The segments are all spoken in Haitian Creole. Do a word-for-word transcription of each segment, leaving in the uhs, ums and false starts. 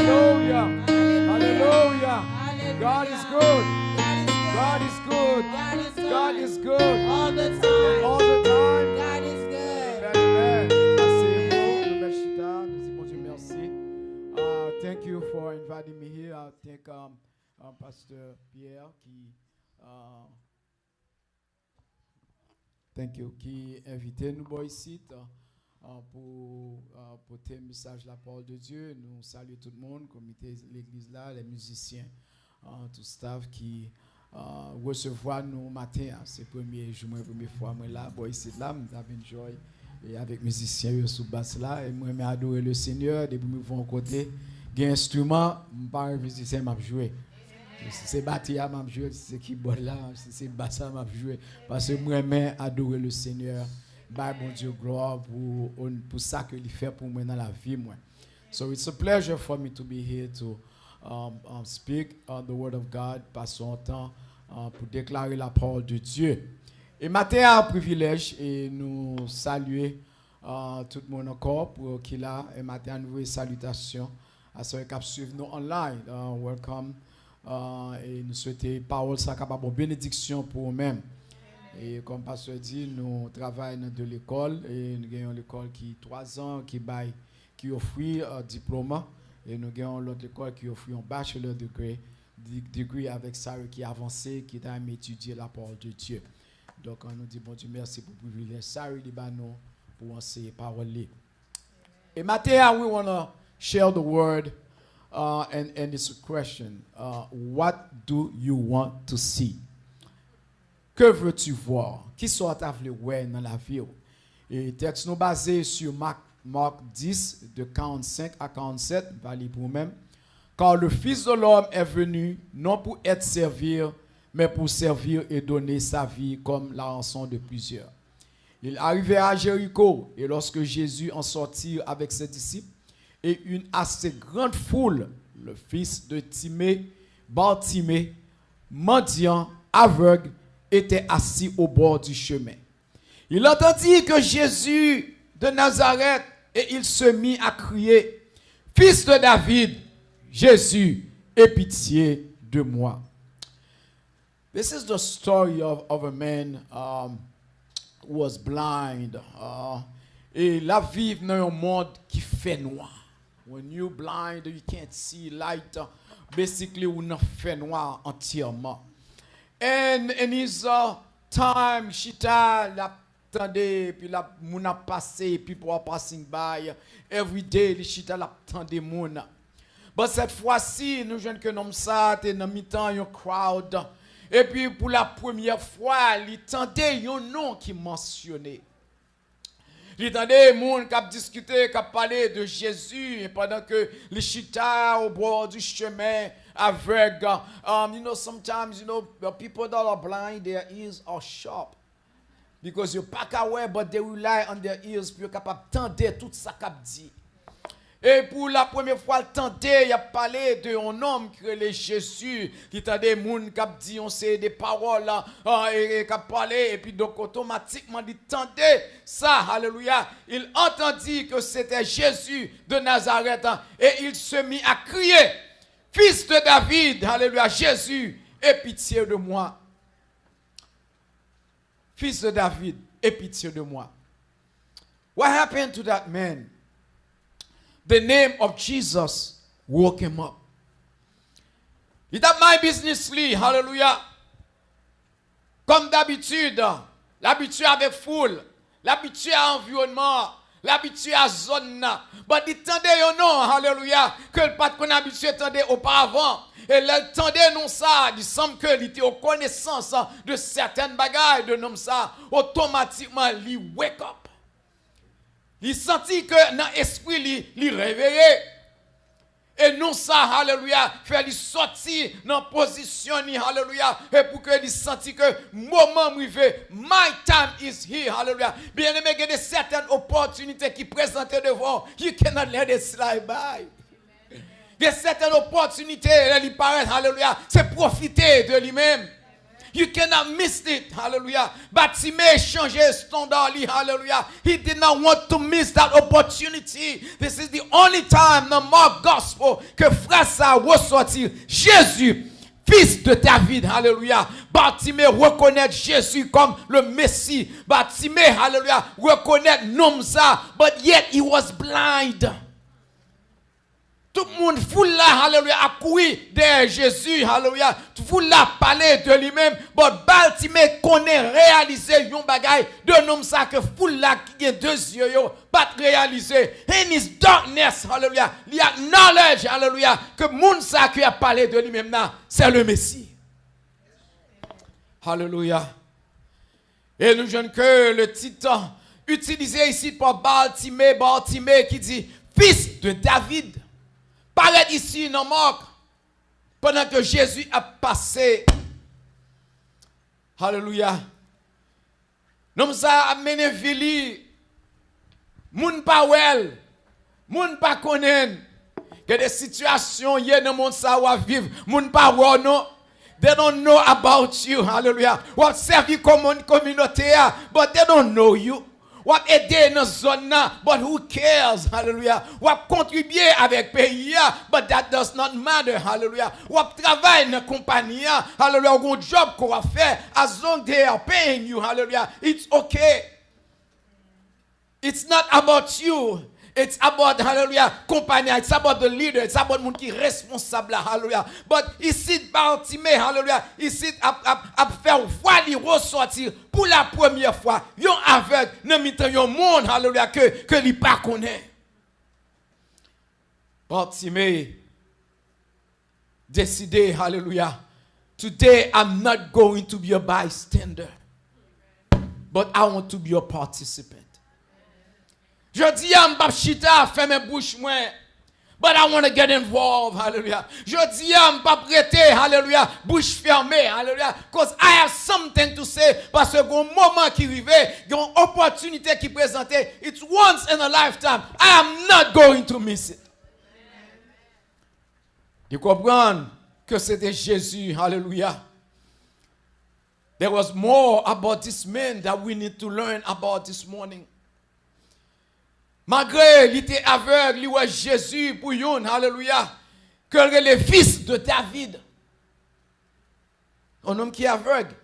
Hallelujah. Hallelujah. God is good. God is good. God is good. All the time. And all the time. God is good. Amen, amen. Mèsi pou nou bèl chita. Nou di Bondye mèsi. Uh, thank you for inviting me here. I thank um, um, Pastor Pierre ki uh, Thank you. Ki envite nou bò isit uh, pou uh, pote mesaj la parole de Dieu. Nou salye tout moun, komite legliz la, les musiciens, uh, tout staff ki uh, resevwa nou maten an. Se premye jou mwen, premye fwa mwen la, bò isit la, m t ap enjoy e avèk mizisyen yo sou bas la. E mwen renmen adore le Seigneur, depi m rive yon kote, gen enstriman, m pa yon mizisyen, m ap jwe. Si se batri a m ap jwe, si se kibòd la, si se bas la m ap jwe. Paske mwen renmen adore le Seigneur, bay Bondye glwa pou, pou sa ke li fè pou mwen nan lavi mwen. So it's a pleasure for me to be here to um, um, speak uh, the word of God, pase yon tan uh, pou deklare la parole de Dieu. E maten a, privilèj, e nou salye uh, tout moun ankò pou ki la. E maten a, nou voye salitasyon a sa k ap swiv nou online. Uh, welcome. Uh, e nou swete pawòl sa kapab yon benediksyon pou ou menm. E kòm pastè di, nou travay nan de lekòl. E nou gen yon lekòl ki twa zan, ki bay, ki ofri uh, diplòm. E nou gen yon lòt lekòl ki ofri yon bachelor degree, di- degree avèk sa yo ki avanse, ki ta renmen etidye la parole de Dieu. Donk, uh, nou di Bondye mèsi pou privilèj sa yo li ba nou pou anseye pawòl li. E maten a, we wanna share the word uh, and, and it's a question. Uh, what do you want to see? Que veux-tu voir? Kisa w ta vle wè nan lavi w? E tèks nou baze sou Mak, Mak dis, de karannsenk a karannsèt, m va li pou ou menm. Car le Fils de l'homme est venu non pour être servi, mais pour servir et donner sa vie comme la rançon de plusieurs. Ils arrivèrent à Jéricho, et lorsque Jésus en sortit avec ses disciples, et une assez grande foule, le fils de Timée, Bartimée, mendiant, aveugle, était assis au bord du chemin. Il entendit que Jésus de Nazareth, et il se mit à crier, Fils de David, Jésus, aie pitié de moi. This is the story of, of a man um, who was blind. Uh, e l ap viv nan yon mond ki fè nwa. When you blind, you can't see light. Basically, ou nan fè nwa antyèman. And in his uh, time, chita, l ap tande, epi l ap, moun ap pase, people are passing by. Every day, li chita, l ap tande moun. But cette fois-ci, nou jwenn ke nonm sa te nan mitan yon crowd. Epi pou la premyè fwa, li tande yon non ki mansyone. Li tande moun k ap diskite, k ap pale de Jezi, pandan ke li chita au bord du chemin avèg. Um, you know, sometimes, you know, the people that are blind, their ears are sharp. Because yo pa ka wè, but they rely on their ears pou yo kapab tande tout sa k ap di. E pou la premye fwa l tande, y ap pale de yon nonm ki rele Jezi, ki tande moun k ap di yon seri de pawòl, ah, e, e k ap pale, epi donk otomatikman li tande sa, alelouya, il entendit que c'était Jésus de Nazareth, et il se mit à crier, Fils de David, alelouya, Jésus, aie pitié de moi. Fils de David, aie pitié de moi. What happened to that man? The name of Jesus woke him up. Li t ap may biznis li, halelouya. Kòm dabitid, l abitye avèk foul, l abitye a anviwònman an, l abitye a zòn nan. But li tande yon non, alelouya, ke l pa t konn abitye tande oparavan. E lè l tande non sa a, li sanble ke li te o konesans de sètèn bagay de nonm sa a, otomatikman li wake up. Li santi ke nan espri li, li reveye. E non sa, alelouya, fè li sòti nan pozisyon li, alelouya, e pou ke li santi ke moman m rive, my time is here, alelouya. Byeneme, gen de sètèn opòtinite ki prezante devan w, you cannot let it slide by. Gen sètèn opòtinite, lè li parèt, alelouya, se pwofite de li menm. You cannot miss it. Hallelujah. Batime chanje estanda li. Hallelujah. He did not want to miss that opportunity. This is the only time nan Mark Gospel ke fraz sa a resòti. Jezi, fils de David. Hallelujah. Batime rekonèt Jezi kòm le Messie. Batime, hallelujah, rekonèt nonm sa. But yet he was blind. Tout moun, foul la, hallelujah, ap kouri dèyè Jezi, hallelujah. Foul la ap pale de li menm, but Batime konnen, reyalize yon bagay de nonm sa ke foul la ki gen de zye yo pa t reyalize. In his darkness, hallelujah, li acknowledge, hallelujah, ke moun sa ki ap pale de li menm nan, se le Mesi. Hallelujah. E nou jwenn ke le tit itilize isi pa Batime, Batime ki di, fils de David, parèt isi nan Mark, pandan ke Jezi ap pase. Hallelujah. Nonm sa a ap mennen vi li. Moun pa wè l. Moun pa konnen l. Gen de sitiyasyon ye nan mond sa w ap viv. Moun pa wè w non. They don't know about you. Hallelujah. W ap sèvi komin-, kominote a, but they don't know you. W ap ede nan zòn nan, but who cares? Hallelujah. W ap kontribye avèk peyi a, but that does not matter. Hallelujah. W ap travay nan konpayi a. Hallelujah. Ou gon job ke w ap fè. As long they are paying you. Hallelujah. It's okay. It's not about you. It's about, hallelujah, konpayi a. It's about the leader. It's about moun ki responsab la. Hallelujah. But isit Batime, hallelujah, isit ap, ap, ap fè vwa li resòti pou la premyè fwa. Yon avèg nan mitan yon moun, hallelujah, ke, ke li pa konnen. Batime deside, hallelujah, today I'm not going to be a bystander, but I want to be a participant. Jodi a, m p ap chita, fèmen bouch mwen, but I want to get involved, hallelujah. Jodi a, m p ap rete, hallelujah, bouch fèmen, hallelujah, cause I have something to say, paske gon moman ki rive, gon opòtinite ki prezante, it's once in a lifetime, I am not going to miss it. Li konprann ke se te Jezi. Hallelujah. There was more about this man that we need to learn about this morning. Malgre li te avèg, li wè Jezi pou youn, hallelujah, ke l rele fils de David. Un homme qui est aveugle.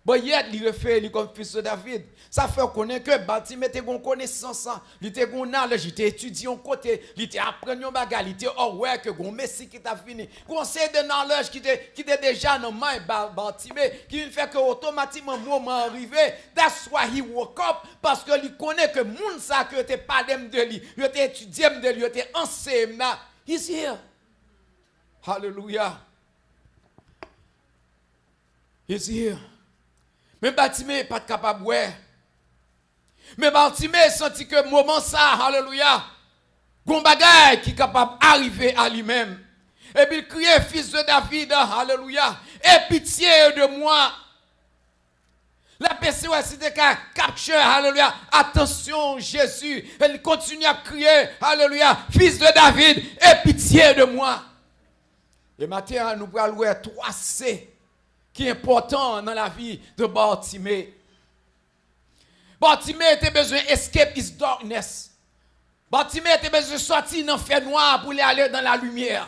But yet, li refere li kòm fils de David. Sa fè w konnen ke Batime te gon konesans, li te gon knowledge, li te etidye yon kote, li te aprann yon bagay, li te aware ke gon Mesi ki t ap vini. Gon seri de knowledge ki te, ki te deja nan men Ba-, Batime, ki vin fè ke otomatikman moman an rive. That's why he woke up, paske li konnen ke moun sa ke yo te pale m de li, yo te etidye m de li, yo te anseye m la, he's here. Hallelujah. He's here. Men Batime pa t kapab wè. Men Batime santi ke moman sa, hallelujah, gon bagay ki kapab arive a li menm. Epi l kriye, fils de David, hallelujah, aie pitié de moi. L ap eseye wè si te ka capture, hallelujah, atansyon Jezi. E li kontinye ap kriye, hallelujah, fils de David, aie pitié de moi. E maten an, nou pral wè twa C ki enpòtan nan lavi de Batime. Batime te bezwen escape his darkness. Batime te bezwen sòti nan fènwa pou li ale nan lalimiè.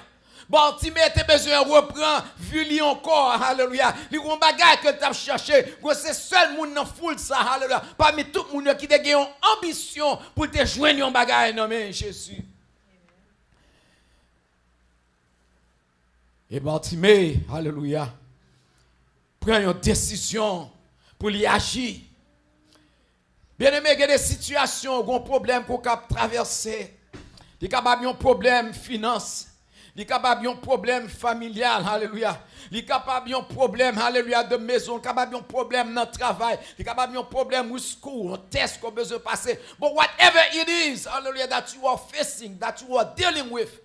Batime te bezwen reprann vi li ankò, hallelujah. Li gon bagay ke l t ap chache. Gon se sèl moun nan foul sa, hallelujah, pami tout moun yo ki te gen yon anbisyon pou l te jwenn yon bagay nan men Jezi. E Batime, hallelujah, pran yon desizyon pou li aji. Byeneme, gen de sitiyasyon, gon pwoblèm ke w ka ap travèse. Li kapab yon pwoblèm finans. Li kapab yon pwoblèm familyal, hallelujah. Li kapab yon pwoblèm, hallelujah, de mezon. Li kapab yon pwoblèm nan travay. Li kapab yon pwoblèm with school, yon tès ke w bezwen pase. But whatever it is, hallelujah, that you are facing, that you are dealing with,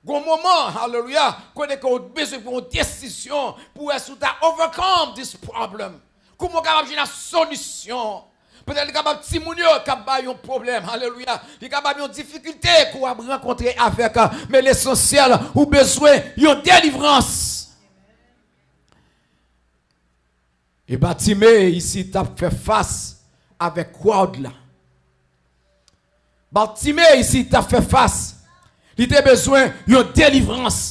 gon moman, hallelujah, kote ke w bezwen pran yon desizyon pou wè si w ta overcome this problem. Kouman w kapab jwenn yon solisyon? Petèt li kapab timoun yo k ap bay yon pwoblèm, hallelujah. Li kapab yon difikilte ke w ap rankontre avèk, men lesansyèl, ou bezwen yon delivrans. E Batime isi t ap fè fas avèk crowd la. Batime isi t ap fè fas. Li te bezwen yon delivrans.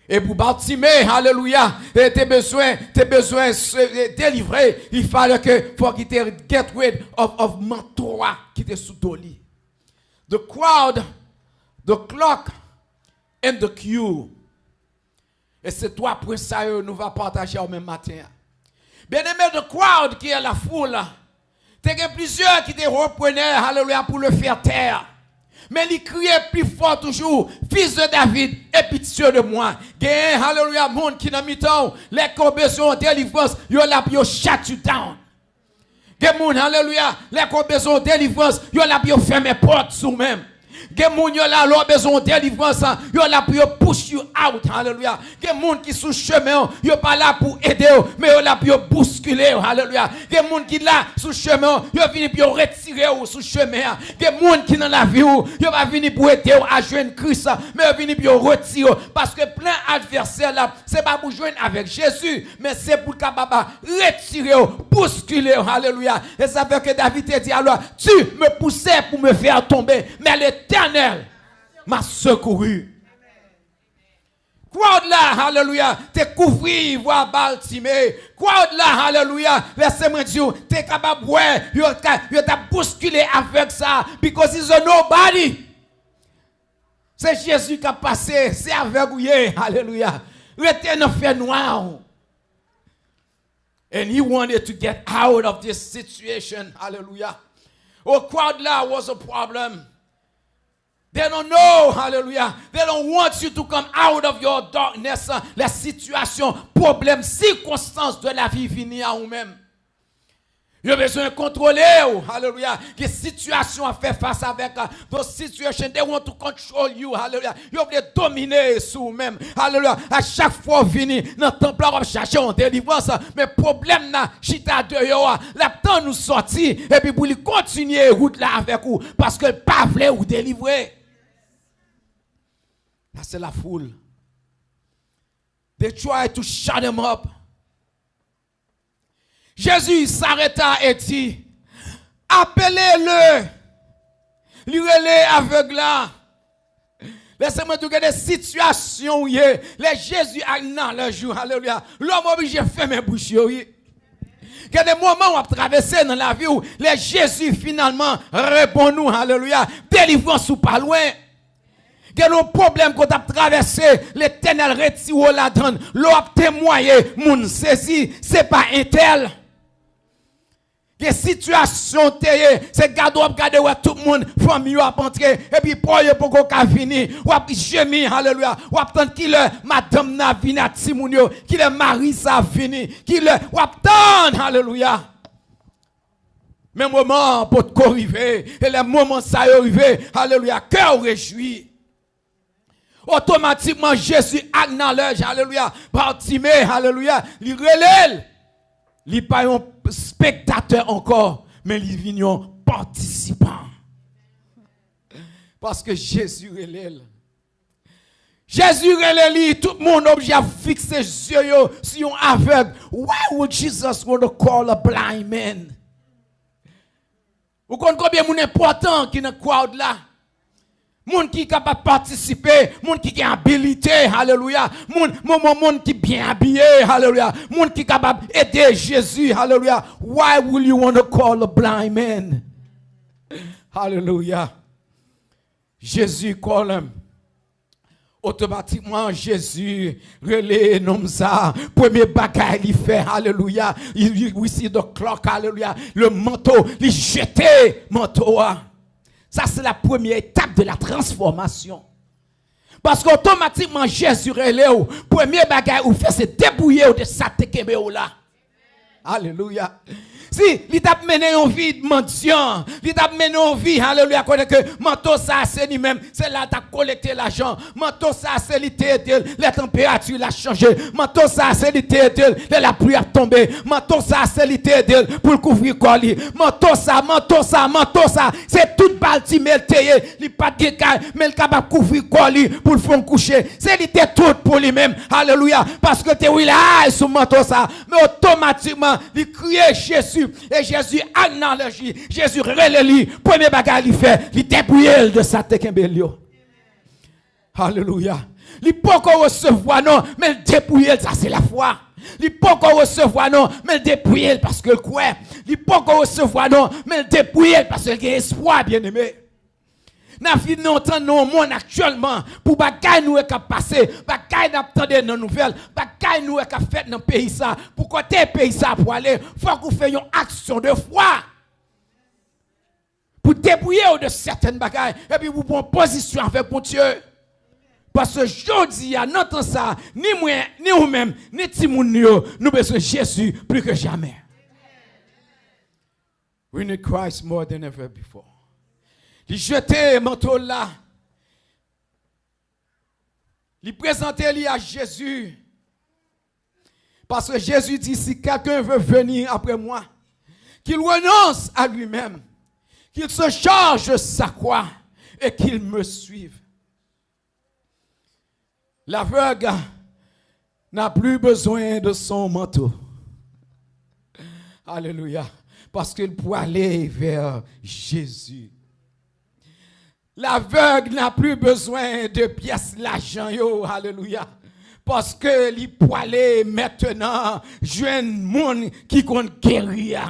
E pou Batime, alelouya, e te bezwen, te bezwen se, e delivre, il fallait que, fòk li te get rid of, of manto a ki te sou do li. The crowd, the clock, and the queue. E se twa pwen sa yo nou va pataje a menm maten an. Bien-aimé, the crowd, qui est la foule, te gen plizyè ki te reprenè, alelouya, pour le faire taire. Men li kriye pi fò toujou, Fils de David, aie pitié de moi. Gen, alelouya, moun ki nan mitan w, lè ke w bezwen yon delivrans, yo la pou yo shut you down. Gen moun, alelouya, lè ke w bezwen yon delivrans, yo la pou yo fèmen pòt sou w menm. Gen moun, yo la, lè w bezwen yon delivrans, yo la pou yo push you out, alelouya. Gen moun ki sou chemen w, yo pa la pou ede w, men yo la pou yo bouskile w, alelouya. Gen moun ki la sou chemen w, yo vini pou yo retire w sou chemen an. Gen moun ki nan lavi w, yo pa vini pou ede w a jwenn Kris, men yo vini pou yo retire w. Paske plan advèsè la, se pa pou jwenn avèk Jezi, men se pou l kapab retire w, bouskile w. Alelouya. E sa fè ke David te di, alors, tu me poussais pour me faire tomber, mais l'Éternel m'a secouru. Crowd la, alelouya, te kouvri vwa Batime. Crowd la, alelouya, lèse mwen di w, te kapab wè, yo, ka- yo t ap bouskile avèg sa, because he's a nobody. Se Jezi k ap pase, se avèg ou ye, alelouya. Rete nan fènwa w. And he wanted to get out of this situation, alelouya. Oh, crowd la was a problem. They don't know, hallelujah. They don't want you to come out of your darkness. La sitiyasyon, pwoblèm, sikonstans de lavi vini a ou menm. Yo bezwen kontwole w, hallelujah. Gen sitiyasyon a fè fas avèk, uh, those situations, they want to control you, hallelujah. Yo vle domine sou ou menm, hallelujah. A chak fwa w vini nan tanp la, w ap chache yon delivrans, men pwoblèm nan chita deyò a, l ap tann ou sòti, epi pou li kontinye wout la avèk ou, paske l pa vle ou delivre. Sa se lafoul. They try to shut him up. Jésus s'arrêta et dit, appelez-le. Li rele avèg la. Lèse mwen di w, gen de sitiyasyon ou ye, lè Jezi acknowledge ou, alelouya, lòm oblije fèmen bouch yo, wi. Gen de moman w ap travèse nan lavi w, lè Jezi finalman reponn ou, alelouya, delivrans ou pa lwen. Gen yon pwoblèm ke w t ap travèse, Letènèl retire w ladan l. Lè w ap temwaye, moun sezi, se pa entèl. Gen sitiyasyon w te ye, se gade w ap gade wè tout moun, fanmi yo ap antre, epi pa w yo poko ka vini. W ap jemi, alelouya. W ap tann kilè madanm nan ap vini ak timoun yo, kilè mari sa ap vini, kilè w ap tann, alelouya. Men moman an potko rive, e lè moman sa yo rive, alelouya, kè w rejwi. Otomatikman, Jezi acknowledge, alelouya, Batime, alelouya, li rele l. Li pa yon spektatè ankò, men li vin yon patisipan. Paske Jezi rele l. Jezi rele li, tout moun oblije ap fikse zye yo sou yon avèg. Why would Jesus want to call a blind man? Ou konn konbyen moun enpòtan ki nan crowd la? Moun ki kapab patisipe, moun ki gen abilite, alelouya. Moun, moun, moun, moun ki byen abiye, alelouya. Moun ki kapab ede Jezi, alelouya. Why will you want to call a blind man? Alelouya. Jezi call him. Otomatikman, Jezi rele nonm sa. Premye bagay li fè, alelouya. Li, li, we see the cloak, alelouya. Le manto, li jete manto a. Sa se la premye etap de la transfòmasyon. Paske otomatikman, Jezi rele w. Premye bagay ou fè, se debouye w de sa te kenbe w la. Alelouya. Si li t ap mennen yon vi mandyan, li t ap mennen yon vi, alelouya, kote ke manto sa a se li menm, se la l t ap kolekte lajan. Manto sa a se li te ede l lè tanperati l ap chanje. Manto sa a se li te ede l lè lapli ap tonbe. Manto sa a se li te ede l pou l kouvri kò li. Manto sa, manto sa, manto sa, se tout Batime l te ye. Li pa t gen kay, men l kapab kouvri kò li pou l fè yon kouche. Se li te tout pou li menm. Alelouya. Paske l te rely sou manto sa. Men otomatikman, li kriye Jezi. E Jezi acknowledge li. Jezi rele li. Premye bagay li fè, li debouye l de sa te kenbe l yo. Alelouya. Li poko resevwa non, men l debouye l, sa se lafwa. Li poko resevwa non, men l debouye l paske l kwè. Li poko resevwa non, men l debouye l paske l gen espwa, byeneme. N ap viv nan yon tan, nan yon monn aktyèlman, pou bagay nou wè k ap pase, bagay n ap tande nan nouvèl, bagay nou wè k ap fèt nan peyi sa, pou kote peyi sa pwale, fòk ou fè yon aksyon de fwa pou debouye w de sètèn bagay, epi pou pran pozisyon avèk Bondye. Paske jodi a, nan tan sa, ni mwen, ni ou menm, ni timoun nou yo, nou bezwen Jezi pli ke jamè. We need Christ more than ever before. Li jete manto l la. Li prezante li a Jezi. Paske Jezi di, si quelqu'un veut venir après moi, qu'il renonce à lui-même, qu'il se charge de sa croix et qu'il me suive. L'aveugle n'a plus besoin de son manteau. Alelouya. Paske l pwale vè Jezi. Lavèg n'a plus besoin de pyès lajan yo. Alelouya. Paske li pwale mentnan jwenn moun ki konn geri a.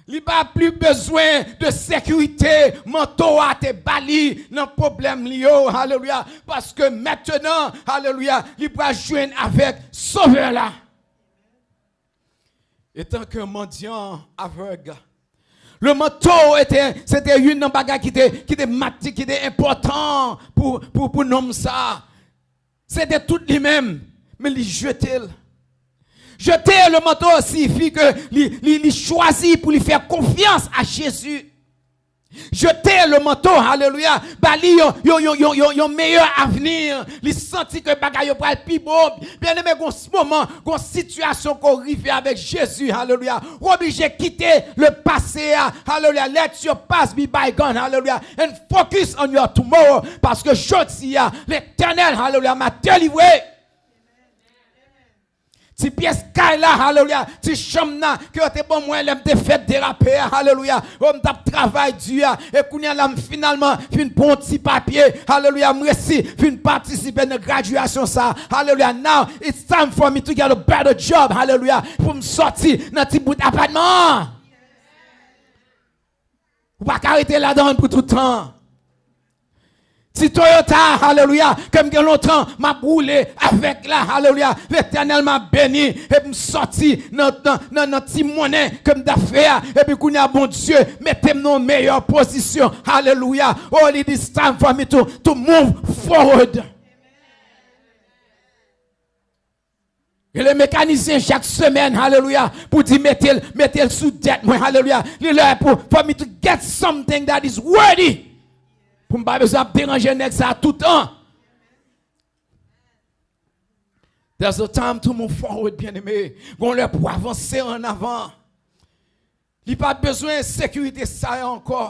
Li pa pli bezwen de sekirite manto a te ba li nan pwoblèm li yo. Alelouya. Paske mentnan, alelouya, li pral jwenn avèk Sovè la. Etan ke mandyan avèg, le manto ete, se te youn nan bagay ki te, ki te mati, ki te enpòtan pou, pou, pou nonm sa. Se te tout li menm, men li jete l. Jete le manto siyifi ke li, li, li chwazi pou li fè konfyans a Jezi. Jete le manto, alelouya, ba li yon, yon, yon, yon, yon, yon meyè avni. Li santi ke bagay yo pral pi bon. Byeneme, gon moman, gon sitiyasyon ke w rive avèk Jezi, alelouya. Ou oblije kite le pase a, alelouya. Let your past be bygone, alelouya. And focus on your tomorrow. Paske jodi a, Letènèl, alelouya, m a delivre. Ti pyès kay la, alelouya, ti chanm nan, ke yo te ban mwen lè m te fèk derape a, alelouya. O, m t ap travay di a, e kounye a la, m finalman fin pran yon ti papye, alelouya, m resi fin patisipe nan gradyasyon sa, alelouya. Now, it's time for me to get a better job, alelouya, pou m sòti nan ti bout apatman an. Ou pa ka rete ladan pou tout tan. Ti Toyota, alelouya, ke m gen lontan, m ap woule avèk la, alelouya. Letènèl m ap beni, epi m sòti nan, nan, nan, nan ti monnen ke m t ap fè a, epi kounye a, Bondye mete m nan yon meyè pozisyon, alelouya. Oh, it is time for me to, to move forward. Rele mekanizyen chak semèn, alelouya, pou di mete l, mete l sou dèt mwen, alelouya. Li lè pou, for me to get something that is worthy. Pou m pa bezwen ap deranje nèg sa toutan. There's a time to move forward, byeneme. Gon lè pou avanse an avan. Li pa bezwen sekirite sa a ankò.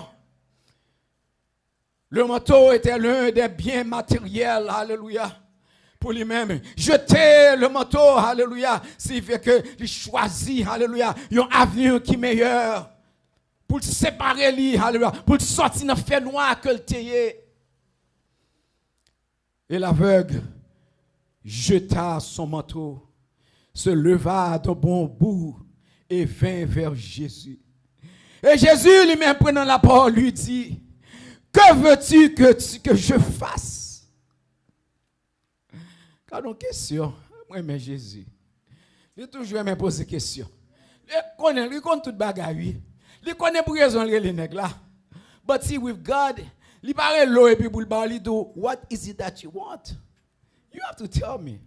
Le manteau était l'un des biens matériels, alelouya, pou li menm. Jete le manteau, alelouya, siyifi ke li chwazi, alelouya, yon avni ki meyè. Pou l separe li, alelouya, pou l sòti nan fènwa ke l te ye. Et l'aveugle jeta son manteau, se leva d'un bond bout et vint vers Jésus. Et Jésus lui-même prenant la parole lui dit, que veux-tu que, que je fasse? Gade yon kesyon. Mwen renmen Jezi. Li toujou renmen poze kesyon. Li konnen, li konn tout bagay, wi. Li konnen pou rezon l rele nèg la. But see, with God, li pa rele w epi pou l ba w, li di w, what is it that you want? You have to tell me.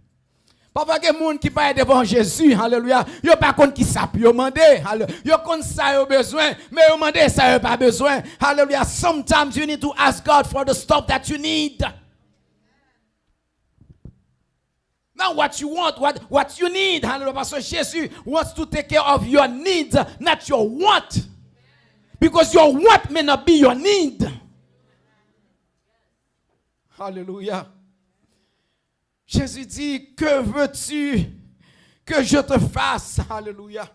Pafwa gen moun ki pale devan Jezi, alelouya, yo pa konn ki sa pou yo mande, ale-, yo konn sa yo bezwen, men yo mande sa yo pa bezwen, alelouya. Sometimes you need to ask God for the stuff that you need. Not what you want, what, what you need. Hallelujah. Paske Jezi wants to take care of your needs, not your want. Because your want may not be your need. Hallelujah. Jezi di, que veux-tu que je te fasse? Hallelujah.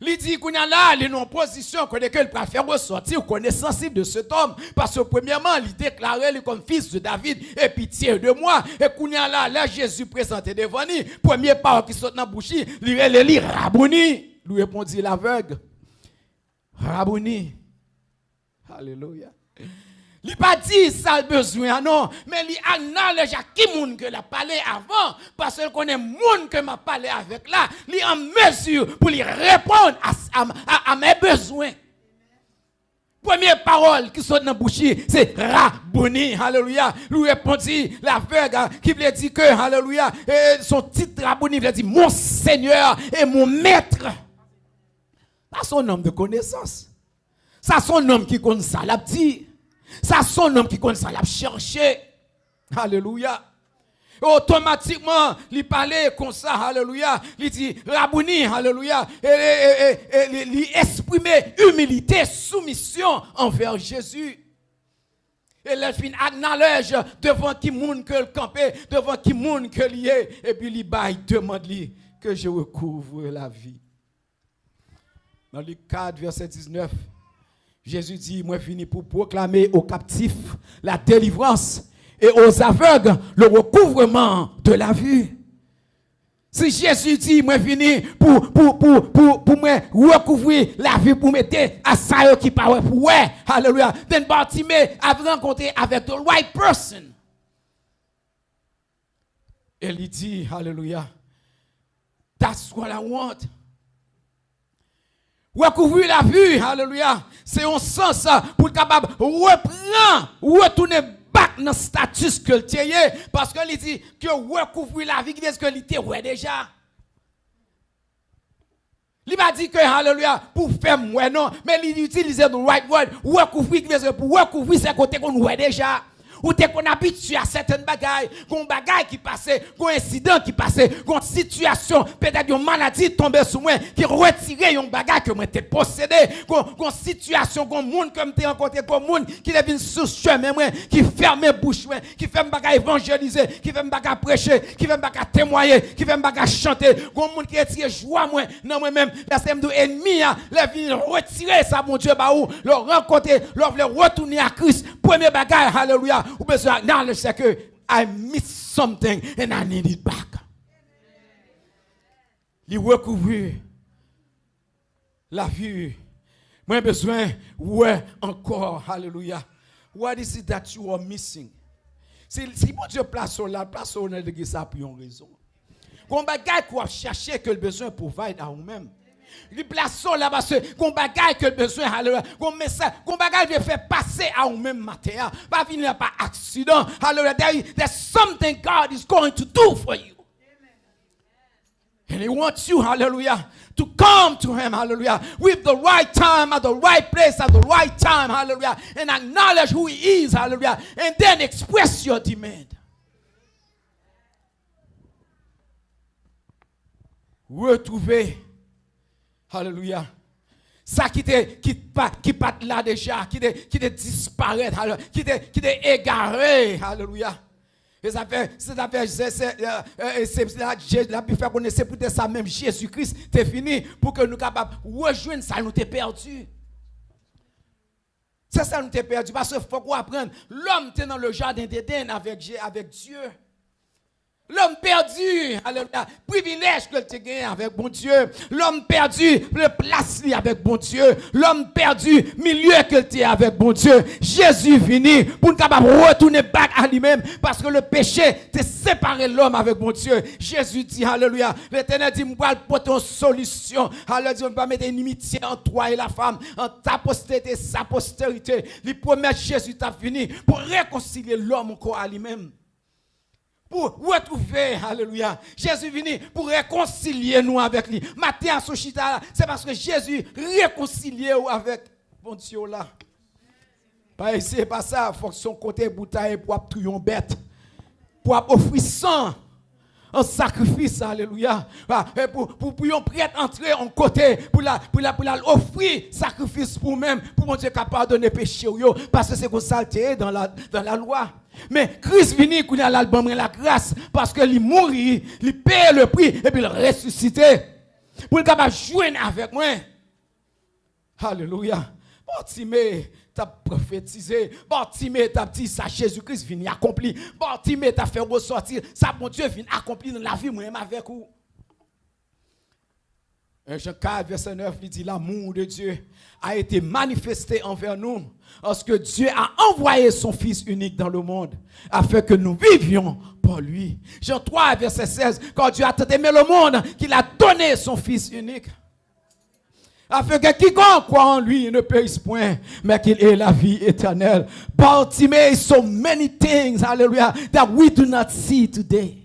Li di, kounye a la, li nan yon pozisyon kote ke li pral fè resòti konesans li de cet homme. Paske, premyèman, li deklare li kòm fils de David, aie pitié de moi. E kounye a la, lè Jezi prezante devan li, premye pawòl ki sot nan bouch li, li rele li Rabouni. Li repondi l'aveugle, Rabouni. Alelouya. Li pa di sa l bezwen an non, men li acknowledge a ki moun ke l ap pale avan, paske l konnen moun ke m ap pale avèk la, li an mezi pou li reponn a, a, a, a mes besoins. Premye pawòl ki sot nan bouch li, se Rabouni, alelouya. Li repondi l'aveugle, ki vle di ke, alelouya, e, son tit Rabouni vle di mon Seigneur et mon Maître. Sa se yon nonm de konesans. Sa se yon nonm ki konn sa l ap di. Sa se yon nonm ki konn sa l ap chèche. Alelouya. E otomatikman, li pale konsa, alelouya. Li di, Rabouni, alelouya. E, e, e, e, e li, li eksprime imilite, soumisyon anvè Jezi. E lè l fin acknowledge devan ki moun ke l kanpe, devan ki moun ke li ye, epi li bay demann li, que je recouvre la vue. Nan Lik kat, vèsè diznèf, Jezi di, mwen vini pou pwoklame aux captifs la délivrance et aux aveugles le recouvrement de la vue. Si Jezi di, mwen vini pou, pou, pou, pou, pou mwen rekouvri lavi, pou mete a sa yo ki pa wè pou wè. Alelouya. Then Bartimée a rankontre avèk the right person. E li di, alelouya, that's what I want. Rekouvri lavi, alelouya, se yon sans, ah, pou l kapab repran, retounen back nan status ke l te ye, paske li di ke rekouvri lavi, ki vle di ke li te wè deja. Li pa di ke, alelouya, pou fè m wè, non, men li itilize the right word, rekouvri, ki vle di ke pou rekouvri, se kote ke w wè deja. Ou te konn abitye a sèten bagay, gon bagay ki pase, gon ensidan ki pase, gon sitiyasyon, petèt yon maladi tonbe sou mwen, ki retire yon bagay ke mwen te posede, gon, gon sitiyasyon, gon moun ke m te rankontre, gon moun ki te vin sou chemen mwen, ki fèmen bouch mwen, ki fè m pa ka evanjelize, ki fè m pa ka preche, ki fè m pa ka temwaye, ki fè m pa ka chante, gon moun ki retire jwa mwen nan mwen menm. Pastè m di w, enmi a, lè vin retire sa Bondye ba ou, lè w rankontre, lè w vle retounen a Kris, premye bagay, alelouya, ou bezwen acknowledge se ke I miss something and I need it back. Li rekouvri lavi. Mwen bezwen wè ankò, alelouya. What is it that you are missing? Si, si Bondye plase w la, plase w nan legliz sa pou yon rezon. Gon bagay ke w ap chache ke l bezwen provide a ou menm. Li plase w la paske gon bagay ke l bezwen, alelouya. Gon mesaj, gon bagay li vle fè pase a ou menm maten an. Pa vin la pa aksidan. Alelouya. There is, there's something God is going to do for you. And he wants you, hallelujah, to come to him, hallelujah, with the right time, at the right place, at the right time, hallelujah, and acknowledge who he is, hallelujah, and then express your demand. Retwouve, hallelujah, sa ki te, ki pa, ki pa t la deja, ki te, ki te disparèt, hallelujah, ki te, ki te egare, hallelujah. E sa fè, se sa fè, se, se, e, e, se, se la, Je-, Labib fè konnen se poutèt sa menm Jezi Kris te vini, pou ke nou kapab rejwenn sa nou te pèdi. Se sa nou te pèdi, paske fòk ou aprann, lòm te nan le jardin d'Éden avèk Je-, avèk Dye. Lòm pèdi, alelouya, privilèj ke l te genyen avèk Bondye. Lòm pèdi le plas li avèk Bondye. Lòm pèdi milye ke l te avèk Bondye. Jezi vini pou n kapab retounen back a li menm, paske le peche te separe lòm avèk Bondye. Jezi di, alelouya, Letènèl di, m pral pote yon solisyon. Alelouya, di, m pa mete inimitye ant toi et la femme, ant ta postérité et sa postérité. Li pwomèt Jezi t ap vini pou rekonsilye lòm ankò a li menm. pou retwouve, alelouya. Jezi vini pou rekonsilye nou avèk li. Maten a sou chita la, se paske Jezi rekonsilye w avèk Bondye w la. Pa eseye pa sa, fòk se yon kote pou w ta ye pou w ap touye yon bèt, pou w ap ofri san an sakrifis, alelouya. Ah, e pou, pou, pou yon prèt antre yon kote, pou la, pou la, pou la ofri sakrifis pou ou menm, pou Bondye ka padone peche w yo, paske se konsa l te ye dans la, dans la loi. Men Kris vini kounye a, l al ban mwen lagras, paske li mouri, li peye le pri, epi l resisite. Pou l kapab jwenn avèk mwen. Alelouya. Batime t ap pwofetize. Batime t ap di sa Jezi Kris vin akonpli. Batime t ap fè resòti sa Bondye vin akonpli nan lavi mwen menm avèk ou. En Jean quatre, verset neuf, li di, l'amour de Dieu a été manifesté envers nous, parce que Dieu a envoyé son Fils unique dans le monde, afin que nous vivions par lui. Jean trois, verset seize, car Dieu a tant aimé le monde qu'il a donné son Fils unique, afin que quiconque croit en lui ne périsse point, mais qu'il ait la vie éternelle. Bartimaeus, so many things, hallelujah, that we do not see today.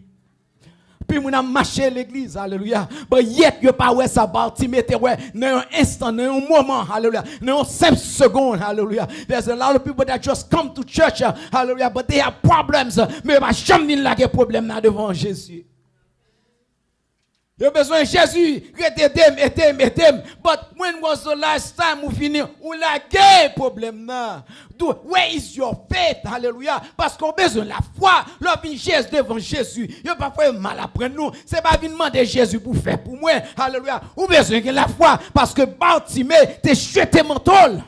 Pi moun ap mache legliz, alelouya. But yet, yo pa wè sa Bartime te wè nan yon instant, nan yon moman, alelouya. Nan yon senp segonn, alelouya. There's a lot of people that just come to church, uh, hallelujah, but they have problems, uh, men yo pa janm vin lage pwoblèm nan devan Jezi. Yo bezwen Jezi, rete ede m, ede m, ede m. But when was the last time ou vini, ou lage pwoblèm nan? Do, where is your faith? Alelouya. Paske w bezwen lafwa. Lè w vin Jezi, devan Jezi, yo pafwa yo mal aprann nou. Se pa vin mande Jezi pou fè pou mwen. Alelouya. Ou bezwen gen lafwa. Paske Batime te jete manto l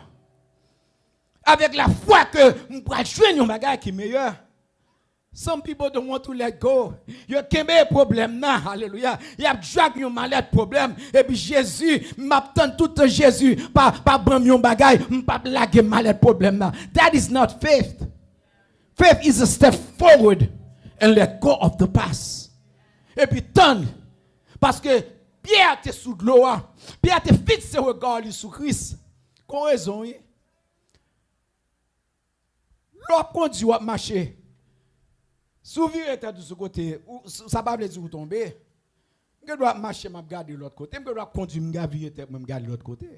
avèk lafwa ke m pral jwenn yon bagay ki meyè. Some people don't want to let go. Yo kenbe pwoblèm nan, alelouya. Y ap drag yon malèt pwoblèm. Epi Jezi, m ap tann tout tan Jezi pa, pa ban m yon bagay, m p ap lage malèt pwoblèm nan. That is not faith. Faith is a step forward and let go of the past. Epi tann, paske Pyè te sou dlo a. Pyè te fikse rega li sou Kris. Kon rezon, wi. Lè w ap kondui, w ap mache. Si w vire tèt ou sou kote, ou, sa pa vle di ou tonbe. M gen dwa ap mache, m ap gade lòt kote. M gen dwa ap kondui, m vire tèt mwen, m gade lòt kote.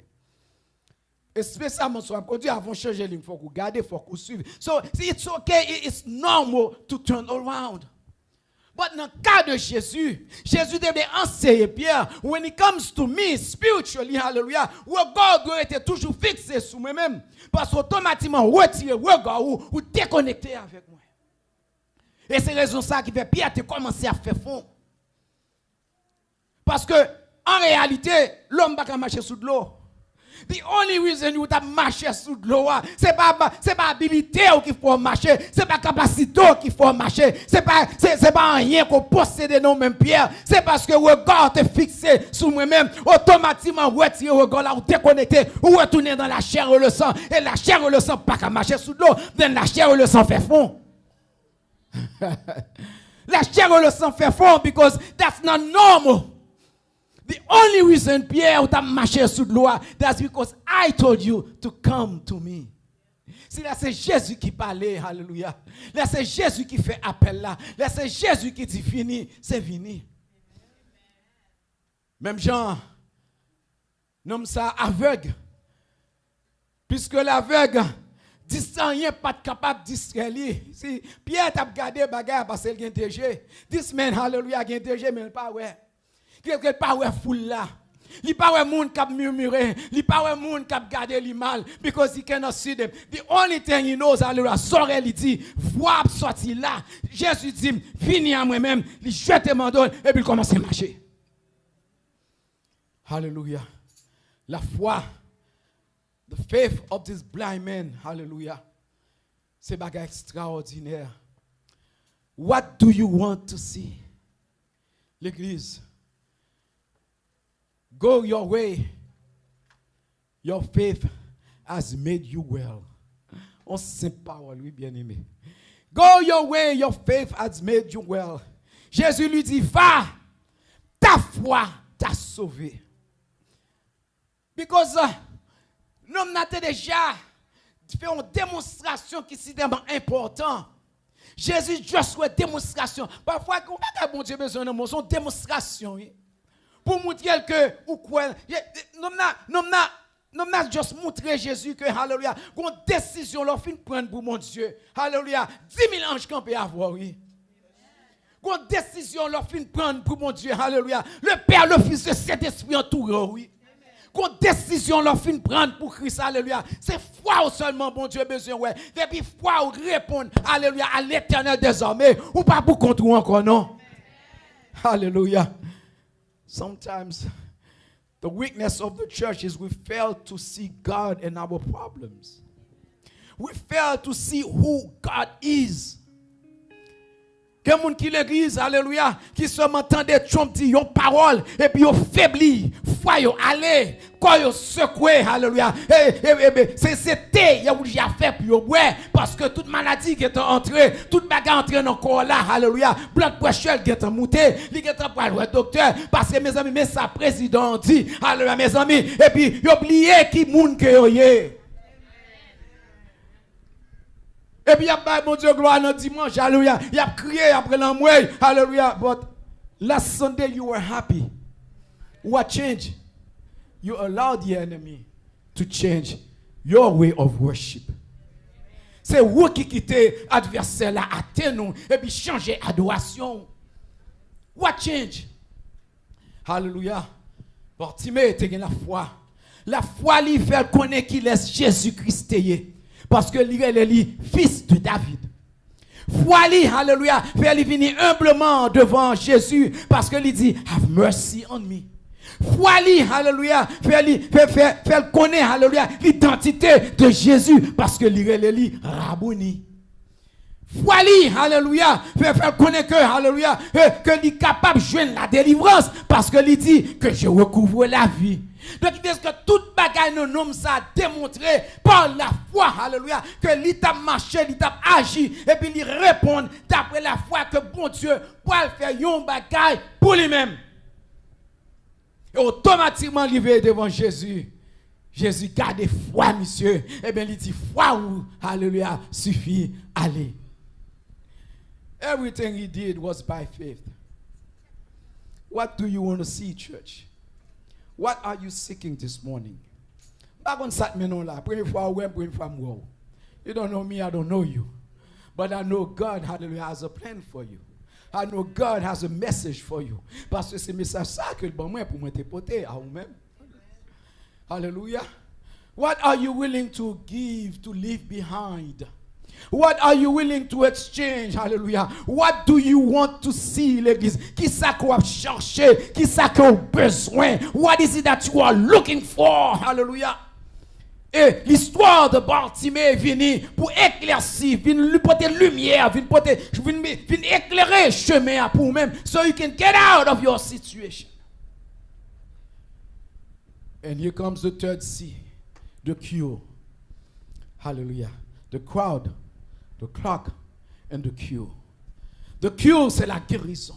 Espesyalman si w ap kondui, avan w chanje liy, fòk ou gade, fòk ou swiv. So, it's okay, it- it's normal to turn around. But nan ka de Jezi, Jezi te vle anseye Pyè, when it comes to me spiritually, hallelujah, rega w dwe rete toujou fikse sou mwen menm. Paske otomatikman ou retire rega ou, ou dekonekte avèk mwen. E se rezon sa ki fè Pyè te kòmanse ap fè fon. Paske, an reyalite, lòm pa ka mache sou dlo. The only reason ou t ap mache sou dlo a, se pa, se pa abilite w ki fè w mache, se pa kapasite w ki fè w mache, se pa, se, se pa anyen ke w posede non menm Pyè, se paske rega w te fikse sou mwen menm, otomatikman w retire rega w la, ou dekonekte, ou retounen nan lachè e lesan, e lachè e lesan pa ka mache sou dlo, then lachè e lesan fè fon. Lachè e lesan fè fon because that's not normal. The only reason Pyè ou t ap mache sou dlo a, that's because I told you to come to me. Si lè se Jezi ki pale, alelouya. Lè se Jezi ki fè apèl la. Lè se Jezi ki di vini, se vini. Menm jan nonm sa avèg. Piske lavèg, dis anyen pa t kapab distrè li. Si Pyè t ap gade bagay la, paske l gen de je. This man, hallelujah, gen de je, men l pa wè. Ke, ke l pa wè foul la. Li pa wè moun k ap mimire. Li pa wè moun k ap gade li mal. Because he cannot see them. The only thing he knows, hallelujah, zòrèy li di, vwa ap sòti la. Jezi di, vini a mwen menm. Li jete manto l, epi l kòmanse mache. Hallelujah. Lafwa. The faith of this blind man. Hallelujah. Se bagay ekstraòdinè. What do you want to see? Legliz. Go your way. Your faith has made you well. On senp pawòl, wi, byeneme. Go your way, your faith has made you well. Jésus lui dit, va, ta foi t'a sauvé. Because, uh, nonm nan te deja fè yon demonstrasyon ki sitèlman enpòtan. Jezi just wè demonstrasyon. Pafwa, gen yon bagay Bondye bezwen nan moun, se yon demonstrasyon, wi. Pou montre l ke ou kwè. Ye- ye- Nonm nan, nonm nan, nonm nan just montre Jezi ke, haleluya, gon desizyon lè w fin pran pou Bondye. Haleluya. Dis mil anj kanpe avè w, wi. Gon desizyon lè w fin pran pou Bondye. Haleluya. Le Père, le Fils, le Saint-Esprit antoure w, wi. Gon desizyon lè w fin pran pou Kris. Aleluya. Se fwa w sèlman Bondye bezwen wè. Depi fwa w reponn, aleluya, à l'Éternel des armées, ou pa pou kont ou ankò, non. Aleluya. Sometimes, the weakness of the church is we fail to see God in our problems. We fail to see who God is. Gen moun ki legliz, aleluya, ki sèlman tande Trump di yon pawòl, epi yo febli, fwa yo ale, kò yo sekwe, aleluya. E, e, e, e, se, se te yo oblije ap fè pou yo bwè, paske tout maladi gentan antre, tout bagay antre nan kò w la, aleluya. Blood pressure l gentan moute, li gentan pral wè doktè, paske, mezanmi, men sa prezidan an di, aleluya, mezanmi, epi yo bliye ki moun ke yo ye. Epi y ap bay Bondye glwa nan dimanch, aleluya. Y ap kriye, y ap rele anmwey, aleluya. But last Sunday you were happy. What changed? You allowed the enemy to change your way of worship. Se ou ki kite advèsè la atenn ou epi chanje adorasyon w. What changed? Alelouya. Batime te gen lafwa. Lafwa li fè l konnen kilès Jezi Kris te ye, paske li rele li Fils de David. Fwa li, alelouya, fè li vini enbleman devan Jezi, paske li di, "Have mercy on me." Fwa li, alelouya, fè li, fè, fè, fè l konnen, alelouya, lidantite de Jezi, paske li rele li Rabouni. Fwa li, alelouya, fè, fè l konnen ke, alelouya, ke, ke li kapab jwenn la delivrans, paske li di ke je recouvre la vie. Donk, ki vle di ke tout bagay nan nonm sa a demontre pa lafwa, alelouya, ke li t ap mache, li t ap aji, epi li reponn dapre lafwa ke Bondye pral fè yon bagay pou li menm. E otomatikman, li veye devan Jezi. Jezi gade fwa misye. Ebyen, li di, "Fwa ou, alelouya, sifi, ale." Everything he did was by faith. What do you want to see, church? What are you seeking this morning? M pa konn sa k mennen w la. Premye fwa ou wè m, premye fwa m wè w. You don't know me, I don't know you. But I know God, hallelujah, has a plan for you. I know God has a message for you. Paske se mesaj sa ke l ban mwen pou mwen te pote a ou menm. Hallelujah. What are you willing to give, to leave behind? What are you willing to exchange? Hallelujah. What do you want to see, legliz? Kisa ke w ap chache? Kisa ke w bezwen? What is it that you are looking for? Hallelujah. E listwa de Bartime vini pou eklèsi, vin li pote limyè, vin pote, vin, vin eklere chemen an pou ou menm, so you can get out of your situation. And here comes the third C, the cure. Hallelujah. The crowd, the clock, and the cure. The cure, c'est la guérison.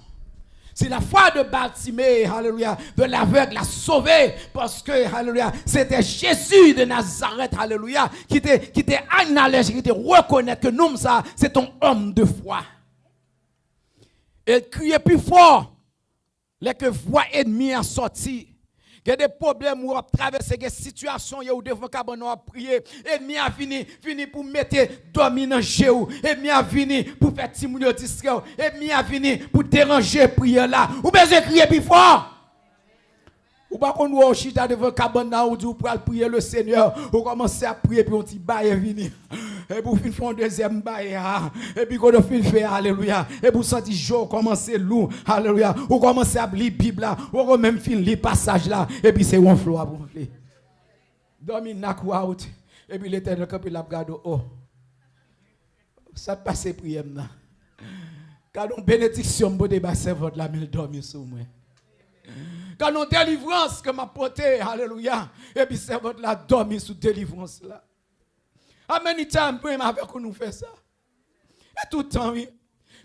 C'est la foi de Bartimée, hallelujah, de l'aveugle la sauvé, paske, hallelujah, c'était Jésus de Nazareth, hallelujah, ki te, ki te acknowledge, ki te rekonèt ke nonm sa, se te yon òm de fwa. E l kriye pi fò. Lè ke vwa ènmi a sòti, gen de pwoblèm ou ap travèse, gen sitiyasyon ye ou devan kabann nan w ap priye. Ènmi a vini, vini pou mete dòmi nan je w. Ènmi a vini pou fè timoun yo distrè w. Ènmi a vini pou deranje priyè la. Ou bezwen kriye pi fò. Ou pa konn wè w chita devan kabann nan, ou di w pral priye le Senyè. Ou kòmanse ap priye, epi yon ti baye vini. Epi w fin fè yon dezyèm baye a. Epi kote w fin fè a, alelouya. Epi w santi je w kòmanse lou, alelouya. Ou kòmanse ap li Bib la. Ou poko menm fin li pasaj la. Epi se wonfle w ap wonfle. Dòmi knock ou out. Epi Letènèl kanpe l ap gade w. Oh. Sa k pase priyè m nan? Gade yon benediksyon m pote bay sèvant la, men l dòmi sou mwen. Gade yon delivrans ke m ap pote, alelouya. Epi sèvant la dòmi sou delivrans la. How many times mwen menm avèk ou nou fè sa? E tout tan, wi.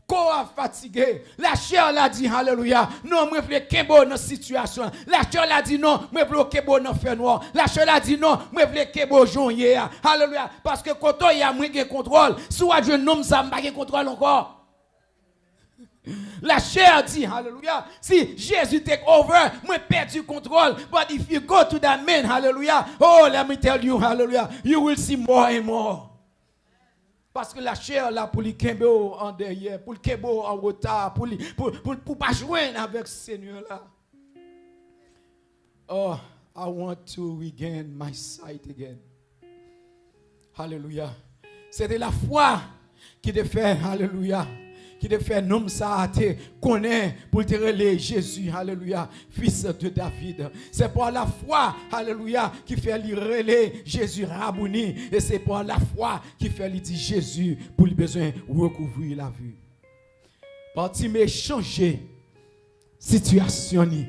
Kò a fatige. Lachè la di, alelouya, non, mwen vle kenbe w nan sitiyasyon an. Lachè la di, non, mwen vle w kenbe w nan fènwa. Lachè la di, non, mwen vle kenbe w jan w ye a. Alelouya. Paske kote w ye a, mwen gen kontwòl. Si w al jwenn nonm sa, m pa gen kontwòl ankò. Lachè di, alelouya, si Jezi take over, mwen pèdi kontwòl. But if you go to that man, alelouya, oh, let me tell you, alelouya, you will see more and more. Paske lachè la pou li kenbe w an dèyè, pou li kenbe w an reta, pou li, pou, pou, pou pa jwenn avèk Senyè la. Oh, I want to regain my sight again. Alelouya. Se te lafwa ki te fè, alelouya, ki te fè nonm sa a te konnen pou l te rele Jezi, alelouya, fils de David. Se pa lafwa, alelouya, ki fè li rele Jezi Rabouni. E se pa lafwa ki fè li di Jezi pou li bezwen rekouvri lavi. Batime chanje sitiyasyon ni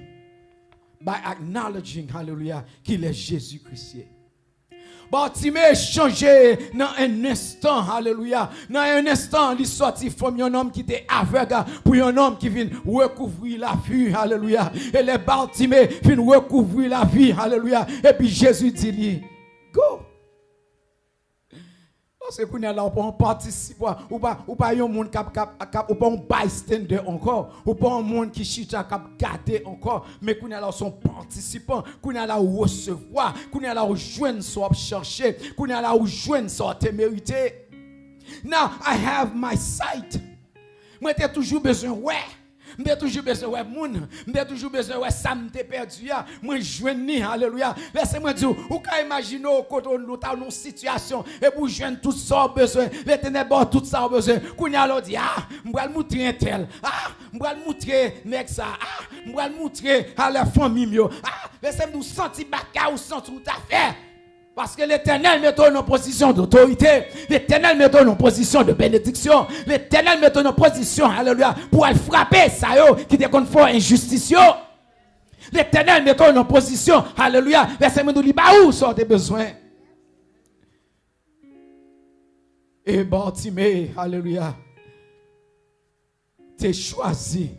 by acknowledging, alelouya, ki lè Jezi Kris ye. Batime chanje nan en enstan, alelouya. Nan en enstan, li sòti fòm yon nonm ki te avèg pou yon nonm ki vin rekouvri lavi, alelouya. E lè Batime vin rekouvri lavi, alelouya, epi Jezi di li, go. Paske kounye a la, ou pa yon patisipan, ou pa, ou pa yon moun k ap, k ap, k ap, ou pa yon bystander ankò, ou pa yon moun ki chita k ap gade ankò, men kounye a la, ou se yon patisipan, kounye a la, ou resevwa, kounye a la, ou jwenn sa w ap chache, kounye a la, ou jwenn sa w te merite. Now I have my sight. Mwen te toujou bezwen wè. M te toujou bezwen wè moun. M te toujou bezwen wè sa m te pèdi a. Mwen jwenn li, alelouya. Lèse mwen di w, ou ka imajine w kote w ta nan yon sitiyasyon, epi w jwenn tout sa w bezwen. Letènèl ba w tout sa w bezwen. Kounye a la, w di, a, m pral moutre entèl. A, m pral moutre nèg sa. A, m pral moutre alè fanmi m yo. A, lèse m di w, santi bagay ou santi w ta fè. Paske Letènèl mete w nan pozisyon dotorite. Letènèl mete w nan pozisyon de benediksyon. Letènèl mete w nan pozisyon, alelouya, pou al frape sa yo ki te konn fè w enjistis yo. Letènèl mete w nan pozisyon, alelouya, lèse mwen di w, li ba ou sa w te bezwen. E Batime, alelouya, te chwazi,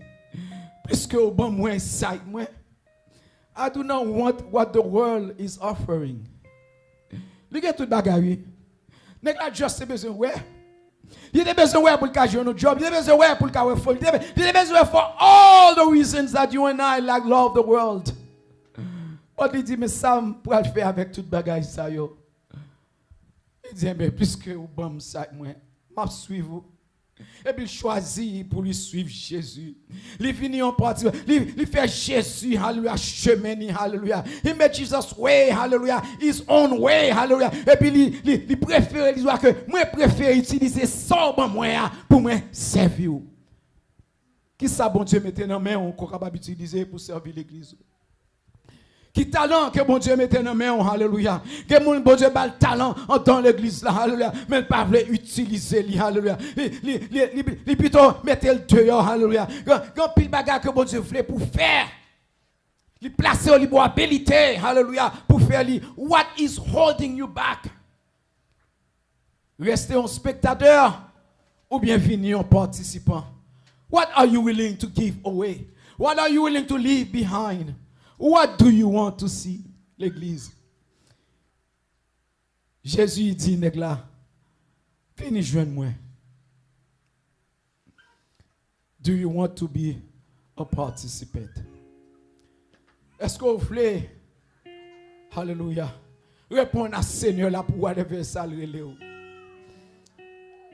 piske ou ban mwen sight mwen, I do not want what the world is offering. Li gen tout bagay, wi. Nèg la just te bezwen wè. Li te bezwen wè pou l ka jwenn yon job. Li te bezwen wè pou l ka wè fanmi. Li te, li te bezwen wè for all the reasons that you and I like love the world. But li di, men sa m pral fè avèk tout bagay sa yo? Li di, enben, piske ou ban m sight mwen, m ap swiv ou. Epi l chwazi pou li swiv Jezi. Li vini yon pati, li, li fè Jezi, hallelujah, chemen ni, hallelujah. He made Jesus way, hallelujah, his own way, hallelujah. Epi li, li, li prefere, li di ke mwen prefere itilize sa w ban mwen a pou mwen sèvi w. Kisa Bondye mete nan men w ke w kapab itilize pou sèvi legliz ou? Ki talan ke Bondye mete nan men w, hallelujah. Gen moun Bondye ba l talan andan legliz la, hallelujah, men l pa vle itilize li, hallelujah. Li, li, li, li, li pito mete l deyò, hallelujah. Gen, gen anpil bagay ke Bondye vle pou fè. Li plase w, li ba w abilite, hallelujah, pou fè li. What is holding you back? Reste yon spektatè oubyen vini yon patisipan? What are you willing to give away? What are you willing to leave behind? What do you want to see, legliz? Jezi di nèg la, vini jwenn mwen. Do you want to be a participant? Èske w vle, hallelujah, reponn a Senyè la pou whatever sa l rele w?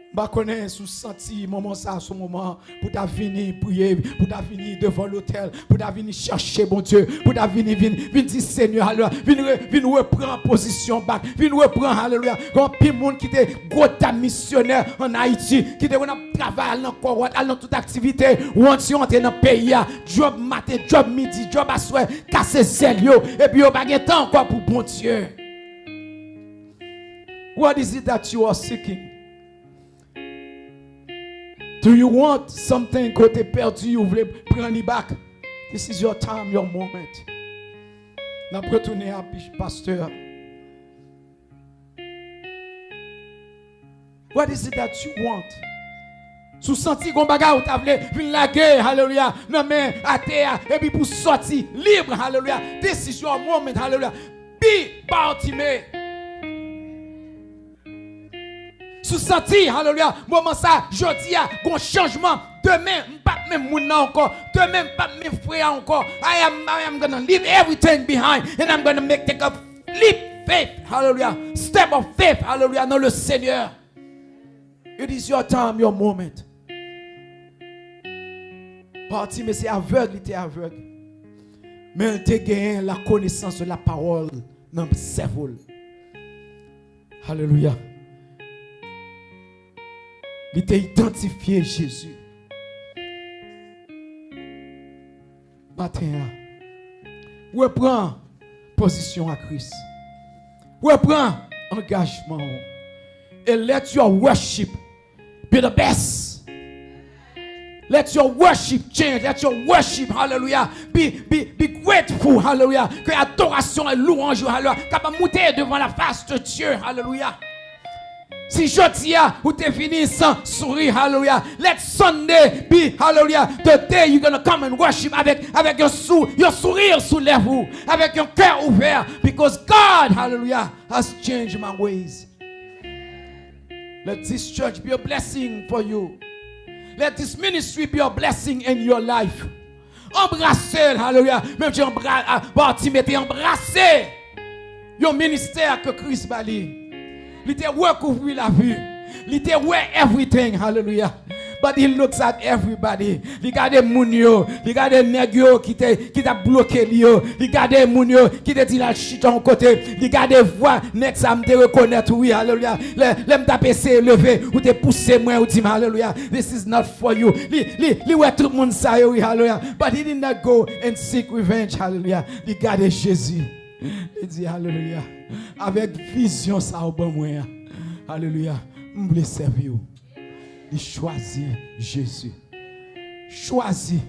M pa konnen si w santi moman sa a se yon moman pou ta vini priye, pou ta vini devan lotèl, pou ta vini chache Bondye, pou ta vini, vin, vin di Senyè, hallelujah, vin re-, vin repran pozisyon w back, vin repran, hallelujah. Gen anpil moun ki te gwo dam misyonè ann Ayiti, ki te konn ap travay, al nan kowòt, al nan tout aktivite. Once yo antre nan peyi a, djòb maten, djòb midi, djòb aswè, kase zèl yo, epi yo pa gen tan ankò pou Bondye. What is it that you are seeking? Do you want something ke w te pèdi, ou vle pran li back? This is your time, your moment. N ap retounen a pi-, pastè. What is it that you want? Si w santi gon bagay ou ta vle vin lage, haleluya, nan men atè a, epi pou sòti lib, haleluya. This is your moment, haleluya. Be Bartimee. Si w santi, haleluya, moman sa, jodi a, gon chanjman. Demen, m p ap menm moun nan ankò. Demen, m p ap menm frè a ankò. I am, I am gonna leave everything behind and I'm gonna make, take a leap faith, haleluya. Step of faith, haleluya, nan le Seigneur. It is your time, your moment. Bartimee se avèg, li te avèg. Men l te genyen la konesans de la pawòl nan sèvo l. Alelouya. Li te idantifye Jezi. Maten an, repran pozisyon a Kris. Repran angajman w. And let your worship be the best. Let your worship change. Let your worship, hallelujah, be, be, be grateful, hallelujah. Ke adorasyon e louwanj ou, hallelujah, kapab moute devan la fas de Dye, hallelujah. Si jodi a ou te vini san souri, hallelujah, let Sunday be, hallelujah, the day you're gonna come and worship avèk, avèk yon sou, yon souri sou lèv ou, avèk yon kè ouvè, because God, hallelujah, has changed my ways. Let this church be a blessing for you. Let this ministry be a blessing in your life. Anbrase l, hallelujah. Menm jan anbra-, a, Bartimee te anbrase yon ministè ke Kris ba li. Li te rekouvri lavi. Li te wè everything, hallelujah. But he looks at everybody. Li gade moun yo, li gade nèg yo ki te, ki t ap bloke li yo, li gade moun yo ki te di l al chita yon kote, li gade vwa nèg sa m te rekonèt ou wi, alelouya. Lè, lè m t ap eseye leve, ou te pouse mwen, ou di m, alelouya, this is not for you. Li, li, li wè tout moun sa yo wi, alelouya. But he did not go and seek revenge, alelouya. Li gade Jezi. Li di, alelouya. Avèk vizyon sa ou ban mwen an, alelouya, m vle sèvi w. Li chwazi Jezi. Chwazi.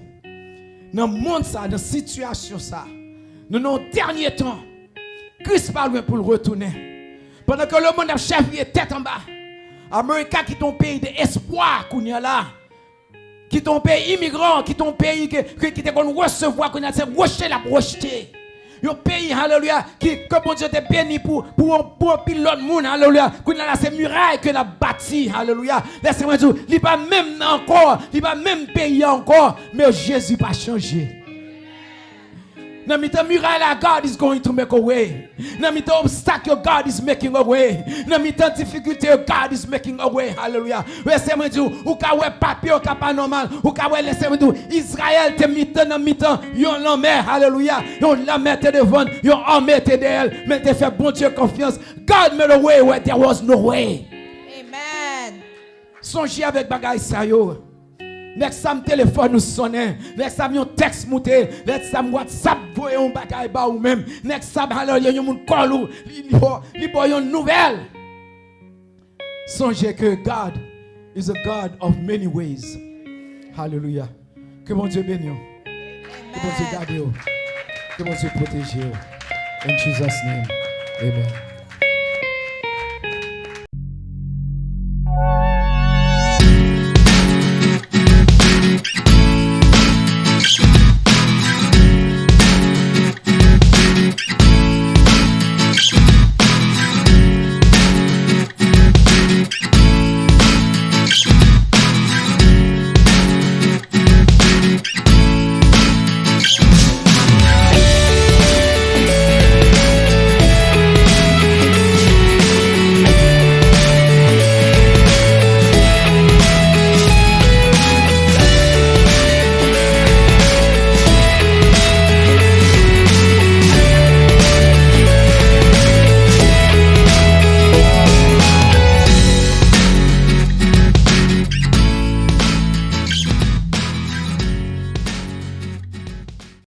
Nan mond sa, nan sitiyasyon sa, nou nan yon dènye tan. Kris pa lwen pou l retounen. Pandan ke lemonn ap chèviye tèt anba, Amerika ki te yon peyi de espwa kounye a la, ki te yon peyi imigran, ki te yon peyi ke, ke, ki te konn resevwa, kounye a se rejte l ap rejte. Yon peyi, alelouya, ki, ke Bondye te beni pou, pou, pou anpil lòt moun, alelouya. Kounye a la, se miray ke n ap bati, alelouya. Lèse mwen di w, li pa menm nan ankò, li pa menm peyi a ankò, men Jezi pa chanje. Nan mitan miray la, God is going to make a way. Nan mitan obstak yo, God is making a way. Nan mitan difikilte yo, God is making a way. Alelouya. Lèse mwen di w, ou ka wè papye yo ka pa nòmal. Ou ka wè, lèse mwen di w, Izrayèl te mitan nan mitan yon lanmè. Alelouya. Yon lanmè te devan l, yon ame te dèyè l. Men l te fè Bondye konfyans. God made a way where there was no way. Amen. Sonje avèk bagay sa yo. Next time telefòn ou sonnen, next time yon tèks moute, next time WhatsApp voye yon bagay ba ou menm, next time, alelouya, yon moun call ou, li, li ba, li ba yon nouvèl. Sonje ke God is a God of many ways. Alelouya. Ke Bondye beni w. Ke Bondye gade w. Ke Bondye pwoteje w. In Jesus' name. Amen.